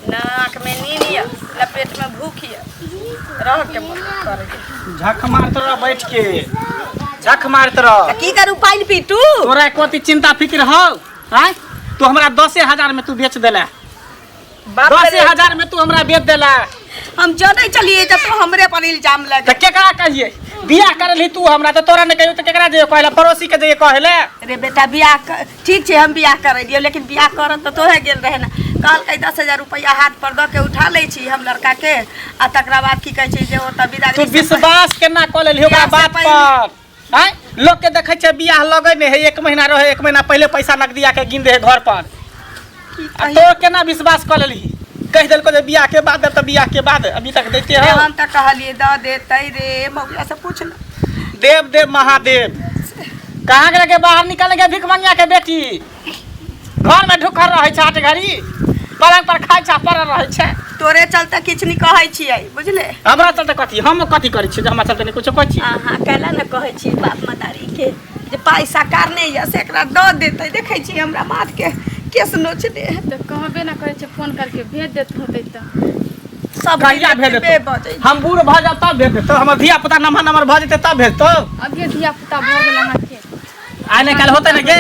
ना आँखमे नींद यऽ ना पेटमे भूख यऽ रह के मन करे झक मारत रह बैठ के झक मारत रह। की करू, पानि पीटू? तोरा कथी चिंता फिक्र हौ? आँय, तू हमरा 10,000 में तू बेच देला। बाप दसे रे। हजार में तू हमरा बेच देला। हम जनै चलिए जब तो हमरे पर इल्जाम लगे। तऽ केकरा कहिए? बियाह करलही तू हमरा तऽ तोरा नहि कहियो तऽ केकरा जइयो कहले? पड़ोसी के जइयो कहले? रे बेटा, बियाह ठीक छै, हम बियाह करै दियौ, लेकिन बियाह करत तऽ तोहे गेल रहे ने। कहलकै 10,000 रुपैआ हाथ पर दऽ के उठा लै छी हम लड़का के, आ तकरा बाद की कहै छै जे ओतऽ तू बिदागरी से विश्वास केना कऽ लेलही ओकरा बियाह से बात पर? आँय, लोक के देखै छै बियाह लगै नहि है, एक महीना रहे, एक महीना पहिले पैसा नगदिया के गिन दे है घर पर। की आ कही? तो केना विश्वास कऽ लेलही? कहि देलको जे बियाह के बाद देब तऽ बियाह के बाद अभी तक दैते रे हो। हम तऽ कहलियै दऽ देतै रे, मौगिया से पूछ न। देव देव महादेव कहाँ गेल के बाहर निकल के भीख मंगिया के बेटी घर में ढुकल रहै छै, आठ घड़ी पलंग पर खाइ छै, पड़ल रहै छै। तोरे चलते किछु नहि कहै छियै, बुझले? हमरा चलते कथी? हम कथी करै छियै जे हमरा चलते नहि कुछो कहै छी? अहाँ कैला ने कहै छी बाप मतारी के जे पैसा कारने यऽ से एकरा दऽ देतै? देखै छी हमरा माथ के केस नोचने है। तऽ कहबे ना करै छै, फोन करके भेज देत होतै तऽ। सब कहिया भेज एतबे देतौ? बजै। हम बूढ़ भऽ जाब तब भेज देतौ? हमर धिया पुता नम्हर नम्हर भऽ जेतै तब भेजतौ? अभिये धिया पुता भऽ गेल अहाँके। आइ नहि काल्हि होतै ने गे,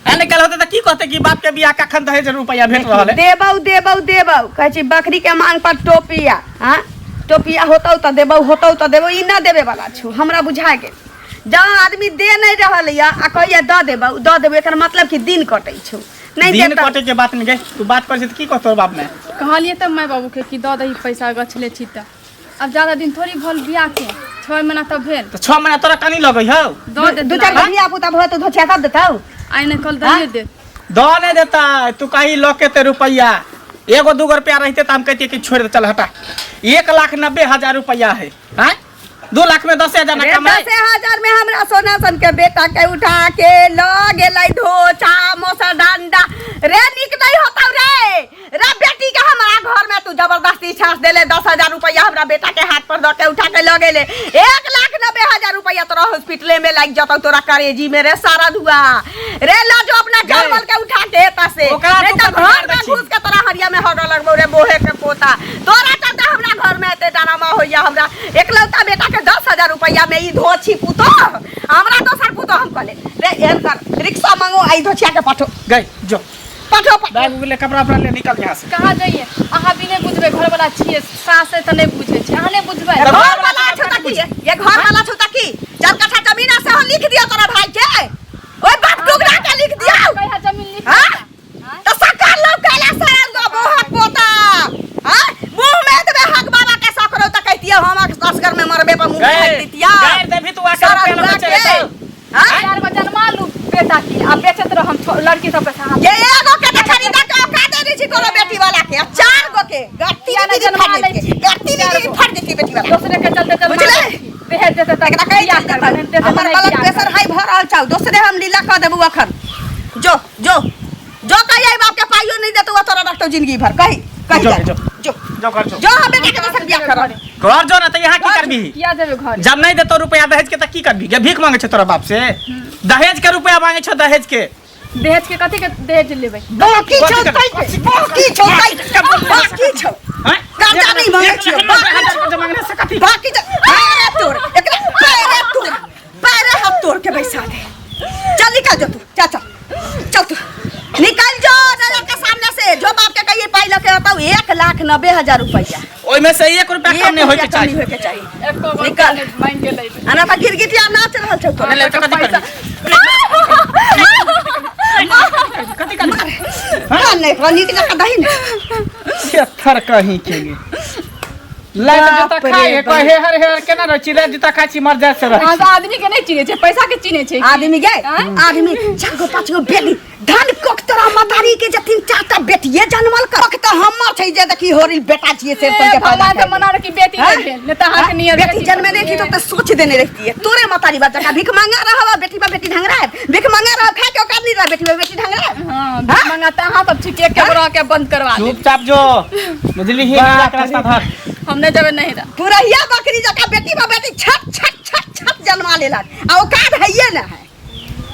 आइ नहि काल्हि होतै तऽ की कहतै कि बाप के बियाह कखन दहेज रुपैआ भेट रहल है? देबौ देबौ देबौ कहै छी, बकरी के मांग पर टोपिया। हाँ, टोपिया होतौ तऽ देबौ, होतौ तऽ देबौ। ई न देबे वाला छौ, हमरा बुझा गेल। जँ आदमी दे नहि रहल यऽ आ कहैया दऽ देबौ दऽ देबौ, एकर मतलब कि दिन कटै छौ। नहि दिन देतौ। कटे के बात नहीं गे, तू बात करै छी तऽ की कहतौ बाप ने? कहलियै तऽ माय बाबूके कि दऽ दही पैसा, गछले छी तऽ। आब ज्यादा दिन थोड़ी भल बियाह के, 6 महीना तऽ भेल। तऽ 6 महीना तोरा कनी लगै हौ? दऽ देत। दू चारि गो धिया पुता भऽ तऽ धोछिया तब देतौ। आइ नहि कल दइए देत। दऽ नहि देतै। तू कही लऽ के ते रुपैआ एगो दूगो रुपैआ रहिते तऽ हम कहितियै कि छोड़ि दे, चल हटा। 1,90,000 रुपैआ है। आँय, 2 लाख में 10,000 ना रे कमाई। 10,000 में हमरा सोना सन के बेटा के उठा के ल गेलै धोछा मोसा डंडा। रे, निक नहीं होता रे। रे बेटी के हमरा घर में तू जबरदस्ती छास देले। 10,000 रुपया हमरा बेटा के हाथ पर दऽ के उठा के ल गेले। 1,90,000 रुपया तोरा हॉस्पिटले में लागि जतौ, तोरा करेजी में। रे सारा धुआ रे, ल जो अपना गए। जमल के उठा के एतऽ से। ओकरा नहीं तू तऽ कथी घर कर दै में छी? घुस के तोरा हरिया में हगऽ लगबौ। रे बोहे के पोता, तोरा चलते हमरा घर में एते डरामा होइया। हमरा एकलौता बेटा के 10,000 रुपया में ई धोछी पुतोह, हमरा दोसर पुतोह हम कहले। रे, एहन कर, रिक्शा मंगो आ ई धोछिया के पठो। गई जो। पठो, पठो। बैग उग ले, कपड़ा उपड़ा ले, निकल यहाँ से। कहाँ जाइए? अहाँ भी नहि बुझबै, घरवला छियै, सास है तऽ नहि बुझै छै, अहाँ नहि बुझबै। घर वाला छौ त की? ये घर वाला छौ त की? चार कट्ठा जमीन से हो लिख दियो तोरा भाई के, ओए बाप टुकड़ा के लिख दियो। कहिया जमीन लिख? हाँ? त सरकार लोग कैला से आयल गो बोहक पोता। हाँ, मुंह में देबे हक बाबा के सकरो त कहतियो हम असगर में मरबे पर मुंह में गए हक दितिया। गायर देबही तू आके सारा रुपया लऽ के दुआ चलि के। एतौ। हाँ? चार गो जन्मा लू बेटा की आ बेचत रह हम लड़की सब के साथ। ये एगो के त खरीदा के औकात दे छी कोनो बेटी वाला के, आ चार गो के गट्टी किया दीदी ने जन्मा फाड़ लै देती छी? गट्टी चार दीदी गो। फाड़ देती बेटी वाला। दोसरे के चलते जन्मा बुझले? लै छी। दहेज देते तऽ एकरा कहि बियाह करबै, नहि देतै तऽ हमर नहि ब्लड बियाह प्रेशर करबै। हाई भऽ रहल छौ, दोसरे हम लीला कऽ देबू अखन। जो जो जो, कही बाप के पाइयो नहीं देतौ तोरा रखतौ जिंदगी भर। कही कही जो, जा, जो। जो। जो घर जो। जो, हम बेटा के दोसर बियाह करब। घर जो ना तऽ यहाँ की करबी? किया जेबै घर? जब नहीं देतो रुपया दहेज के तऽ की करबी गे? भीख मांगे छौ तोरा बाप से? दहेज के रुपया मांगे छौ, दहेज के। दहेज के कथी के दहेज लेबै? बाकी कथी छौ करबै? तै बाकी छौ तै बाकी छौ। हैं? कर्जा नहीं मांगे छियौ, एक लाख कर्जा मांगने से कथी? बाकी छौ। पैरे तोड़ एकरा, पैरे तोड़, पैरे हाथ तोड़ के बैसा दे। चल निकल जो तू, चल चल चल, तू निकल जो नजर के सामने से। जो बाप के कहिए पाई लके आता 1,90,000 रुपया, ओहिमे से एक रुपया कम नहीं होय के एक रुपया कम चाही। नहीं होय के चाही। एको गो निकल। मांगि के लेबै। आना तऽ गिरगिटिया नाच रहल छौ तोरा। नहीं ले तऽ कथी करबी? कथी करबी? हाँ, नहीं, एकरा नीक जकाँ दही ने। थर कहीं के गे ले तऽ जूता बाप रे खाइ है। बाप। कहे हर हर केना रहै छी? ले जूता खाइ छी, मर जाय से रहै अहाँ छी। तऽ आदमी के नहि चिन्है छै, पैसा के चिन्है छै की? आदमी गे आँय? आदमी चार गो पाँच गो बेटी धन कोख तोरा मतारी के जथिन चार टा बेटिए जनमल कोख तऽ हमर छै जे देखी होरी बेटा छियै से ए, के पैदा भगवान तऽ कएले। मना रखी बेटी हाँ? नहि भेल, नहि तऽ अहाँके नियर बेटी जन्मे नहीं थी तो सोच देने रहती है। तोरे मतारी बात जका भीख मांगा रहा, बेटी बा बेटी ढंगरा है, भीख मांगा रहा, खा के औकात नहीं रहा, बेटी बा बेटी ढंगरा है। हाँ, भीख मांगा तऽ अहाँ सब ठीक एक के रह के बंद करवा देब। चुपचाप जो, बुझली ही नया के रास्ता धर। हम नहि जेबै नहीं रह। पुरहिया बकरी जका बेटी बा बेटी छप छप छप छप जन्मा लेलक आ औकात हइये ना है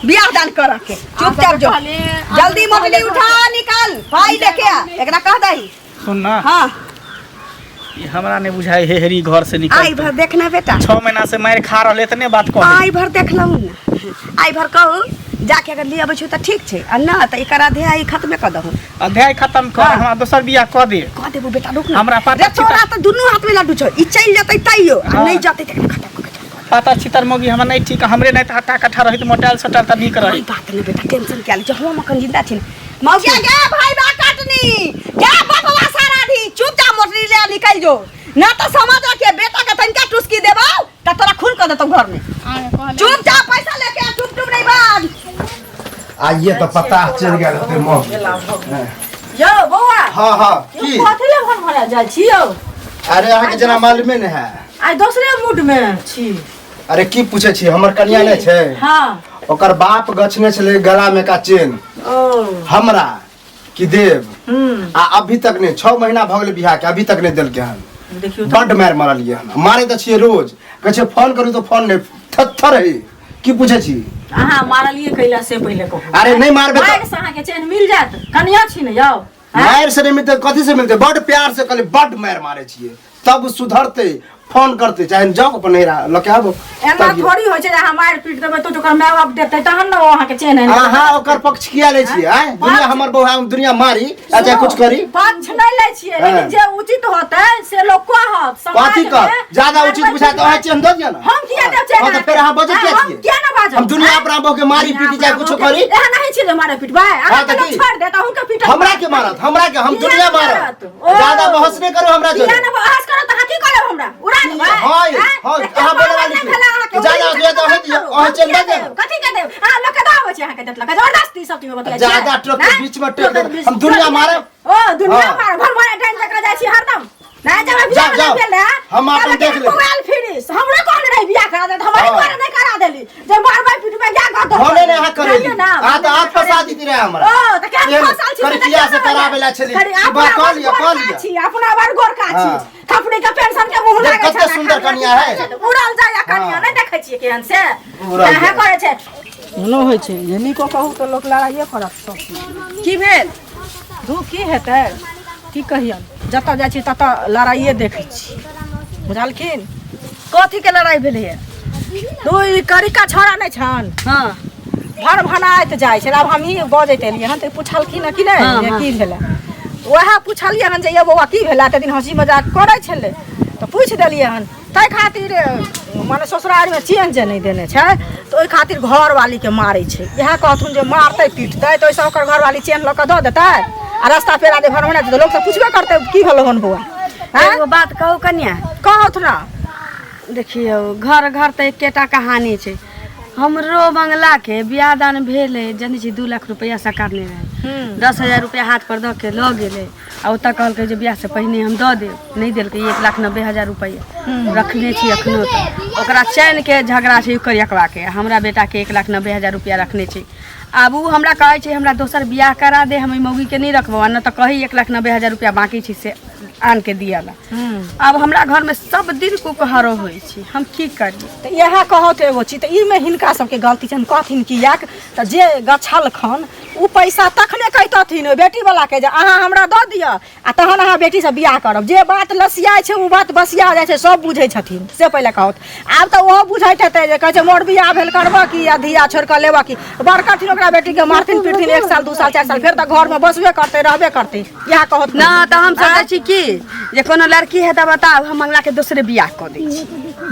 बियाह दान कर के। चुपचाप जो, जल्दी मोटली उठा, निकाल, पाई लेके आ। एकरा कह दही। सुन ना। हाँ। ई हमरा नहीं बुझाई हे हेरी घर से निकल। आई भर देखना बेटा। 6 महीना से मार खा रहले इतने बात कह। आई भर देखलहुँ ना, आई भर कहू जाके अगर ले अबै छौ तऽ ठीक छै, आ ना तऽ एकर अध्याय खत्मे कऽ दहु। अध्याय खत्म कर। हाँ। हमरा दोसर बियाह कऽ दे। कऽ देबो बेटा, रुक ना। हमरा पता रे तोरा तऽ दुनू हाथ में लड्डू छौ, ई चलि जेतै तैयो आ हाँ। नहि जेतै तऽ एकरा खत्म कऽ के चल। पता छितर मोगी हमरा नहीं ठीक, हमरे नहीं तऽ हट्टा कट्ठा रहित मोटाइल सोटाइल तऽ नीक कोई रही। बात नहीं बेटा, टेंशन क्या ले, हम अखन जिंदा छी। मौगिया गे भाई बा काटनी गे बकवा सारा दी, चुप जा, मोटरी ले निकल जो ना तो समझ के बेटा के तनिका टुसकी देबो त तोरा खून कर देतौ घर में। आगे कहले। चुप जा, पैसा लेके आ, चुप चुप नहीं बाज। आइए तऽ पता चलि गेल होतै मौगी। यौ बौआ। हाँ हाँ। यौ, की? कथी लए भन भरा जाइ छी यौ? अरे अहाँके जेना मालूमे नहि है। आइ दोसरे मूड मे छी। अरे की पूछै छी, हमर कनिया नहि छै? हाँ। ओकर बाप गछने छलै गला में का चेन। ओ। हमरा कि देब। हम्म। आ अभी तक नहि, 6 महीना भऽ गेलै बियाह के, अभी तक नहि देलकै हन। देखियौ तऽ। बड्ड मारि मारलियै हन, मारे तऽ छियै रोज, कहै छै फोन करू तऽ फोन नहि, थत्थर है। की पूछै छी? अहाँ मारलियै कैला से पहिले कहू। अरे नहि मारबै तऽ- मारि से अहाँके चैन मिल जायत? कनिया छी ने यौ। मारि से नहि मिलतै कथी से मिलतै? बड्ड प्यार से कहली, बड्ड मारि मारै छियै तब सुधरतै, फोन करतै, चाहे जाउ अपन नैहरा लऽ के आबू। एना तब थोड़ी होइ छै जे अहाँ मारि पीट देबै तऽ ओकर माय बाप देतै तहन ने ओ अहाँके चैन आनि देतै। अहाँ ओकर पक्ष किया लै छियै? आँय, दुनिया हमर बौआ, हम दुनिया मारी आ चाहे कुछ करी। पक्ष नहि लै छियै, हाँ। लेकिन जे उचित होतै से लोक कहत समाज कथी कर में। ज्यादा उचित बुझाय तऽ अहाँ चेन दऽ दिअ ने। हम किया देब चेन? हाँ, तऽ फेर अहाँ बजै किया हम छियै? किया ने बाजब? हम दुनिया अपना बहू के मारी पीटी चाहे कुछो करी। एहन नहीं छी जे मारे पिटबै। हाँ, अहाँ तऽ के की? छोड़ देत, अहूँ के पीटत। हमरा के मारत? हमरा के हम किया दुनिया ने मारत। मारत? ओ। ज्यादा बहस नहि करू हमरा किया जोरे। ने बहस करत? अहाँ की करब, हमरा उड़ा देबै? हाँ, आँय? हाँ, एते अहाँ बोलै पावर वाली नहि छी। भेलै अहाँके, ज्यादा उड़ि दिअ तऽ कऽ अहीं दिअ, करू। अहाँ हम चेन किया दऽ देब। देब? कथी के देब? अहाँ लोक के दऽ आबै छी, अहाँके देत लऽ जबरदस्ती सब चीज बतियाइ छियै। ज्यादा ट्रक के नहि? बीच में टेक ट्रक के देब। बीच- हम दुनिया मारब। ओ दुनिया हाँ। मारब, भर भर डाइन जकरा जाइ छी हरदम। नहि जब बियाह जाओ, जाओ। भेल रहै, हम अपन तब देख लेब। Mobile finish. हमरो कहने रही बियाह करा दे, हमारे हाँ। द्वारा नहीं करा देली। जे मारबै पिटबै क्या कर दो। फोने नहि अहाँ करेली। जाइए ना। अहाँ तऽ हाथ फंसा देती रहे हमरा। ओ, तऽ केहन एहन फंसल छी से करकिया से देखियौ ना। कराबै ला छली। करी, ई बात अपना कह लिअ, बड़ कह गोरका लिअ। छी, अपना बड़ गोरका छी। हाँ। कपड़े के पेंशन के मुंह देख, लागै कते छै। सुंदर कनिया है। उड़ल जाय कनिया। हाँ। नहीं देखै छियै केहन से। उड़ल इएह जाय। करै छै। एहनो होइ छै जे नीको कहू तऽ लोक लड़ाइए करत सब चीज। की भेल? धू, की हेतै, की कहियन, जतऽ जाइ छी ततऽ लड़ाइए देखै छी, बुझलखिन? कथी के लड़ाई भेलै है? धू, ई करिका छौड़ा नहि छन? हाँ। भर भनाइत जाइ छै। आब हमही बजैत एलियै हन तऽ पुछलखिन हँ कि नहि हाँ, जे हाँ। की भेलै। उएह पुछलियै हन जे यौ बौआ की भेलै, एते दिन हँसी मजाक करै छलै तऽ पूछि देलियै हन। ताहि खातिर मने ससुरारिमे चेन जे नहि देने छै तऽ ओहि खातिर घरवालीके मारै छै। इएह कहथुन जे मारतै पीटतै तऽ ओहिसँ ओकर घरवाली चेन लऽ कऽ दऽ देतै आ रास्ता पेड़ा जे भरभरा जेतै, लोक तऽ पुछबे करतै की भेलौ हन बौआ? आँय? एगो बात कहू कनिया? कहथु ने। देखियौ, घर घर तऽ एकेटा कहानी छै। हमरो बंगलाके बियाह दान भेलै, जनै छी, 2 लाख रुपैआ सकारने रहै, 10,000 रुपैआ हाथ पर दऽ के लऽ गेलै आ ओतऽ कहलकै जे बियाहसँ पहिने हम दऽ देब, नहि देलकै। 1,90,000 रुपैआ रखने छी एखनो तक। ओकरा चैनके झगड़ा छै करियकबाके, हमरा बेटाके 1,90,000 रुपैआ रखने छै। आब ओ हमरा कहै छै हमरा दोसर बियाह करा दे, हम एहि मौगीके नहि रखबौ, आ नहि तऽ कही 1,90,000 रुपैआ बाँकी छै से आन के दिअ ला। आब हमरा घरमे सब दिन कुकहरो होइ छै, हम की करी? तऽ इएह कहत एगो चीज, तऽ ईमे हिनका सबके गलती छनि। कहथिन किएक तऽ जे गछलखन ओ पैसा तखने कहितथिन ओहि बेटीवलाके जे अहाँ हमरा दऽ दिअ आ तहन अहाँ बेटीसँ बियाह करब। जे बात लसियाइ छै ओ बात बसिया जाइ छै, सब बुझै छथिन से पहिले कहत। आब तऽ ओहो बुझैत हेतै जे कहै छै मोर बियाह भेल करबऽ की आ धिया छोड़ि कऽ लेबऽ की। बड़कथिन ओकरा बेटीके मारथिन पीटथिन 1 साल 2 साल 4 साल, फेर तऽ घरमे बसबे करतै, रहबे करतै, इएह कहत ना तऽ हम सोचै छी की जे कोनो लड़की है तऽ बताउ, हम मंगला के दोसरे बियाह कऽ दै छी।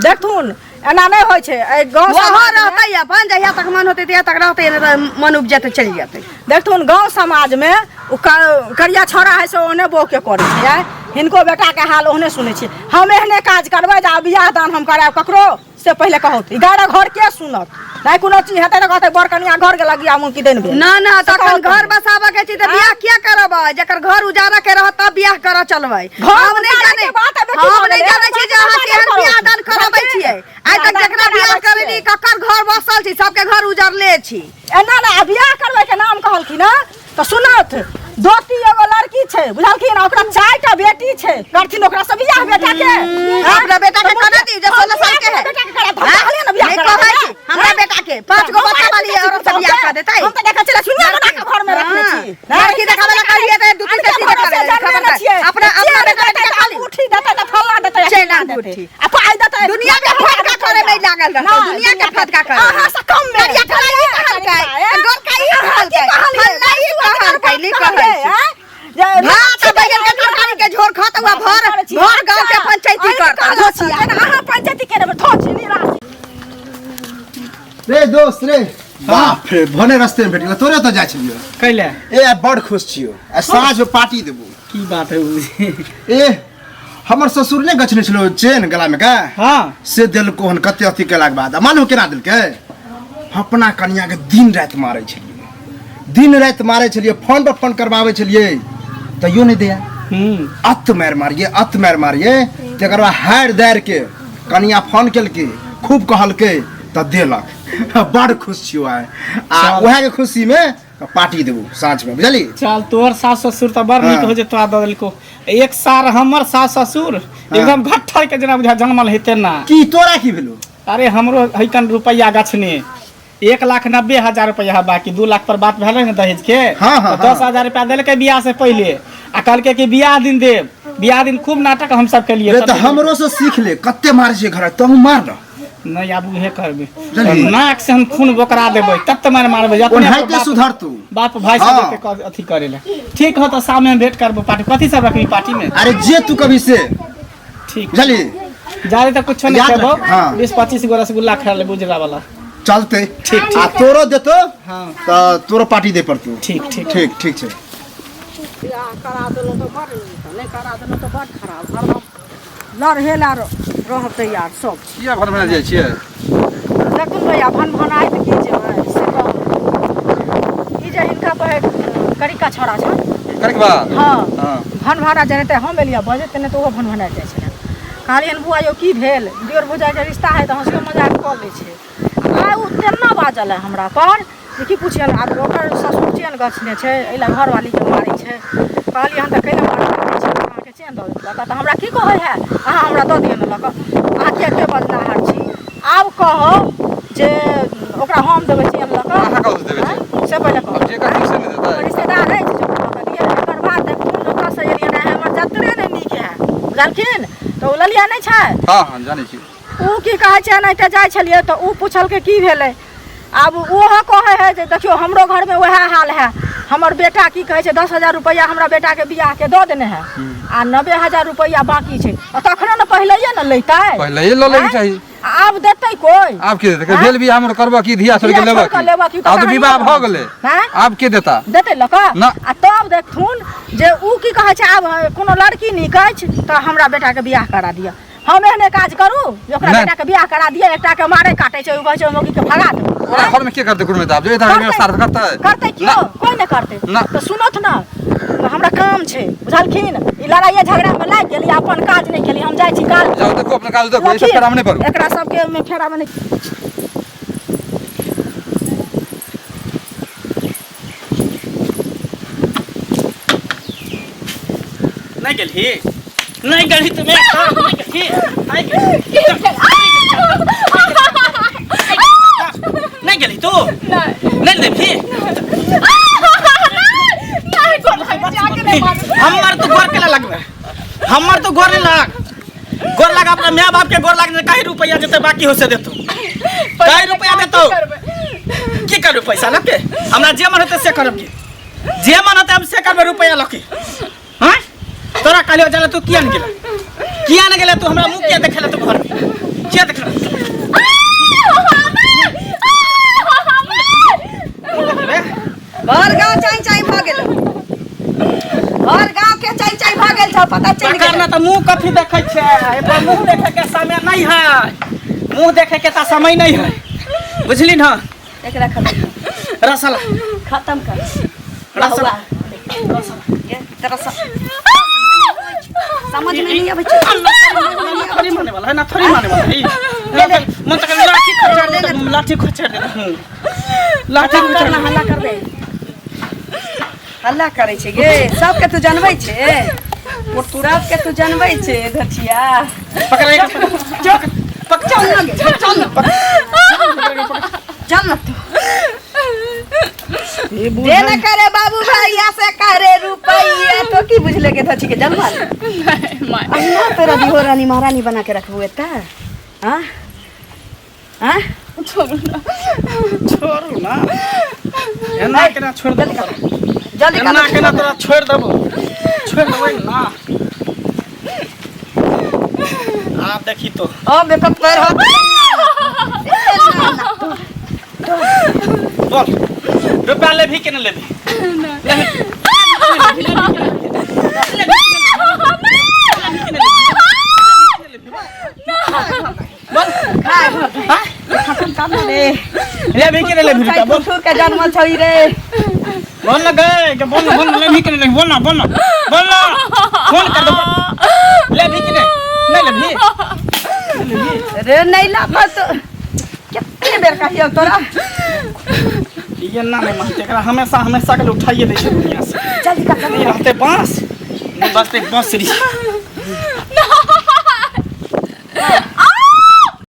देखथुन, एना नहि होइ छै एहि गाँव वहाँ समाजमे। रहतै अपन, जहिया तक मन होतै तहिया तक रहतै, नहि तऽ मन उपजतै चलि जेतै। देखथुन, गाँव समाजमे ओ करिया छौड़ा हइ से ओहने बौहके करै छै। आँय, हिनको बेटाके हाल ओहने सुनै छियै। हम एहने काज करबै जे आब बियाह दान हम करायब ककरो से पहिले कहत। ई गारा घर के सुनत? नहि कोनो चीज हेतै तऽ कहतै बड़ कनिया घर गेलक बियाह मुँह की देन भेल। ना ना, से तखन कहत। घर बसाबऽ के छी तऽ बियाह किया करबै? जकर घर उजाड़ऽ के रहत तब बियाह करऽ चलबै। घर हम नहि उजाड़ऽ जानै के बात है, बेटी हम भऽ नहि गेलै। जानै छी जे अहाँ बात केहन करू। बियाह दान करबै छियै। आइ तक बियाह दान जकरा बियाह कराबै करेली छियै। ककर घर बसल छी, सबके घर उजड़ले छी। एना ने आ बियाह करबै के नाम कहलखिन हँ तऽ सुनत, दोती एगो लड़की छै बुझलखिन, ओकरा 4टा बेटी छै, करथिन ओकरा से बियाह बेटा के? अपना बेटा के करा दी जे 16 साल के है। बेटा के करा, हम कहलियै ने बियाह नहीं करा कहै देबै। छी हमरा बेटा के 5 गो बच्चा वाली औरत से बियाह कर देतै। हम तऽ देखै छलै सुनिया बना के घर में रखने हाँ। छी। लड़की देखाबै ला कहलियै तऽ 2 3 टा चीज देखा देबै। खबरदार। अपना अपना चेन बेटा देतै के तऽ खाली अंगूठी देतै तऽ फल्ला देतै चेन चिल्ला देतै। अंगूठी। आ पाइ देतै दुनिया के फटका करे में लागल रहतौ नहि, दुनिया के फटका करे में। अहाँ से कम में करिया कला ई कहलकै गोरका ई कहलकै फल्ला ई कहलकै ली कहै छै। भात आ बैगन के तरकारी के झोर खत हुआ भर भर गांव के पंचायती करता धोछिया अहाँ पंचायती केने धोछी निराश रे दोस्त रे बाप रे भने रस्ते में भेट गेल तोरे तऽ जाइ छलियो कैले ए आइ बड़ खुश छियो आ साँझ में पार्टी देबो की बात है उ? ए हमर ससुर ने गछने छलो चेन गला में का हाँ से देलको हन कते अथी केलाके बाद आ मालूम केना देलकै अपना कनिया के दिन राति मारै छलियै दिन राति मारै छलियै फोन पर फोन करबाबै छलियै तैयो नहि दैया हम्म अत मारि मारियै अत मारि मारियै तकर बाद हारि दारि के कनिया फोन केलकै खूब कहलकै तऽ देलक बड़ खुश छियौ आइ आ उएह के खुशी में पार्टी देबू साँझ में बुझली चल तोहर सास ससुर तऽ बड़ नीक हाँ। हो जे तोरा दऽ देलको एक सार हमर सास ससुर एकदम घट्ठर के जेना बुझा जनमल हेते ना की तोरा की भेलो अरे हमरो हैकन रुपैआ गछने 1,90,000 रुपैआ है बाकी 2 लाख पर बात भेलै ने दहेज के हाँ, हाँ, तऽ दस हाँ। हजार रुपया देलकै बियाह से पहिले आ कहलकै कि बियाह दिन देब बियाह दिन खूब नाटक हम सब केलिए रे तऽ हमरो से सीख ले कते मारै छै घर तहु मार न नहीं आब उहे करबे बुझलिही? नाक से हम खून बोकरा देबै तब तऽ मार मारबै अपने ओनाहिते बाप- सुधर तू बाप भाई सब हाँ। एते अथी करे ला ठीक हो तऽ शाम में भेंट करबो पार्टी कथी सब रखबी पार्टी में अरे जे तू कभी से ठीक बुझली जादे तऽ कुछो नहीं याद खेबो रख, हाँ। 20-25 गो रसगुल्ला खा ले बुजरा वाला चलते ठीक, ठीक। आ तोरो देतो हाँ। तऽ तोरो पार्टी दे पड़तो ठीक ठीक ठीक ठीक छै बियाह करा देलहुँ तऽ बड़ नीक नहि करा देलहुँ तऽ बड़ खराब हरदम लड़हेला रहब तैयार सब किया भनभना जाइ छियै देखू भैया भनभनाइत की जेबै से कहू ई जे हिनका कहै करिका छौड़ा छनि करके बाद हँ हँ भनभना जेनाहिते हम एलियै बजैत नहि तऽ ओहो भनभना जाइ छलै कहलियनि बुआ यौ की भेल दियोर भौजाइके रिश्ता है तऽ हँसियो मजाक कऽ लै छै आइ ओ तेना बाजल है हमरा पर जे की पुछियनि आब ओकर ससुर चेन गछने छै एहि लए घरवालीके मारै छै कहलियै हन तऽ कैला मारै छै अहाँके चेन दऽ देलक तऽ हमरा की कहै है अहाँ हमरा दऽ दिअ ने लऽ कऽ अहाँ किया के बजनाहर छी आब कहब जे ओकरा हम देबै चेन लऽ कऽ अहाँ कतऽसँ देबै चेन? आँय? से पहिले कहू आब जे कहथिन से ने देतै रिश्तेदार अछि जे लऽ कऽ दिअ एकर बाद देखथुन ओतऽसँ एलियनि हेँ हमर जतरे नहि नीक है बुझलखिन तऽ ओ ललिया नहि छै हँ हँ जानै छी ओ की कहै छै एनाहिते जाइ छलियै तऽ ओ पुछलकै की भेलै आब ओहो कहै है जे देखियौ हमरो घरमे वएह हाल है हमर बेटा की कहै छै 10,000 रुपैआ हमरा बेटाके बियाहके दऽ देने है आ 90,000 रुपैआ बाकी छै आ तखने ने पहिलैये ने लैतै पहिलैये लऽ लैके आँय? चाही। आ आब देतै कोइ आब के देतै आँय? भेल बियाह हमर करबऽ की धिया छोड़ि के धिया लेबऽ छोड़ि कऽ लेबऽ की? की आब तऽ विवाह भऽ गेलै आँय? आब के देता देतै लऽ कऽ ना। आ तब देखथुन जे उ की कहै छै आब कोनो लड़की नीक अछि तऽ हमरा बेटाके बियाह करा दिअ हम एहने काज करू जे ओकरा नहि। बेटा के बियाह करा दिए एकटा के मारे काटे छै ओ कहै छै मौगी के भगा दे ओकरा घर में के करतै कुटुम्ब आब जे एतऽ व्यवस्था करतै करतै ना। क्यों कोई नहि करतै ना। तऽ सुनत ना तऽ हमरा काम छै बुझलखिन ई लड़ाइये झगड़ा में लागि गेली अपन काज नहि केली हम जाइ छी काज जाउ देखू अपना काज देखू ई सब फेरामे नहि पड़ू एकरा सबके मे फेरा मे नहि नहीं गेलही नहीं गेलही तो मैं नहीं गेलही नहीं गेलही नहीं गेलही तू नहीं देबही हमर तो गोर केला लगबे हमर तो गोर नहीं लाग गोर लाग अपना माय बाप के गोर लाग काहे रुपया जते बाकी हो से देतो काहे रुपया देतो की करू पैसा लके हमरा जे मन होते से करब की जे मन होते हम से करबे रुपया लके हाँ तोरा कहलियो जाला तू किया न गेला किया न गेला तू हमरा मुँह किया देखेला तू घर में किया देखेला भर गाँव चाई चाई भऽ गेल भर गाँव के चाई चाई भऽ गेल छौ पता चलि पकड़ गेल ना तऽ मुँह कथी देखै छै एकर मुँह देखे के समय नहीं है मुँह देखे के तऽ समय नहीं है बुझली ना एकरा खत्म कर रसला खत्म कर रसला ये तरह समझ में नहीं आबै छै थोड़ी माने वाला है ना थोड़ी माने वाला है मन तक लाठी खचर दे लाठी खचर दे लाठी खत्म खचर करना हल्ला कर दे हल्ला करै छै गे सबके तू जनबै छै सबके तू जनबै छै धचिया पकड़ चल पकड़ चल ना गे चल ना चल ना तू ई बुझ जे न करे बाबू भैया से करे रुपैया तो की बुझले के धची के जन्मल माय अहिना तोरा बिहो रानी महारानी बना के रखबू एता हाँ हाँ छोड़ू ना छोड़ू ना एना केना छोड़ देबो जल्दी एना कर केना तोरा छोड़ देबो छोड़ देबै ना आप देखी तो ओ मेकअप पैर हाथ बोल रुपया लेबही कि ना लेबही बोल हाँ? लेबही कि ना लेबही रुपया बोल ठुर के जन्मल छौ रे बोल ना गए के बोल ना बोल ना लेबही कि ना लेबही बोल ना बोल ना बोल ना फोन कर दो लेबही कि नहीं नहीं लेबही रे नहीं लाफत कितने बेर कहियो तोरा ये ना नहीं मानते एकरा हमेशा हमेशा के लिए उठाइए दै छै दुनिया से जल्दी कर नहीं रहते बांस नहीं बसते बांसुरी।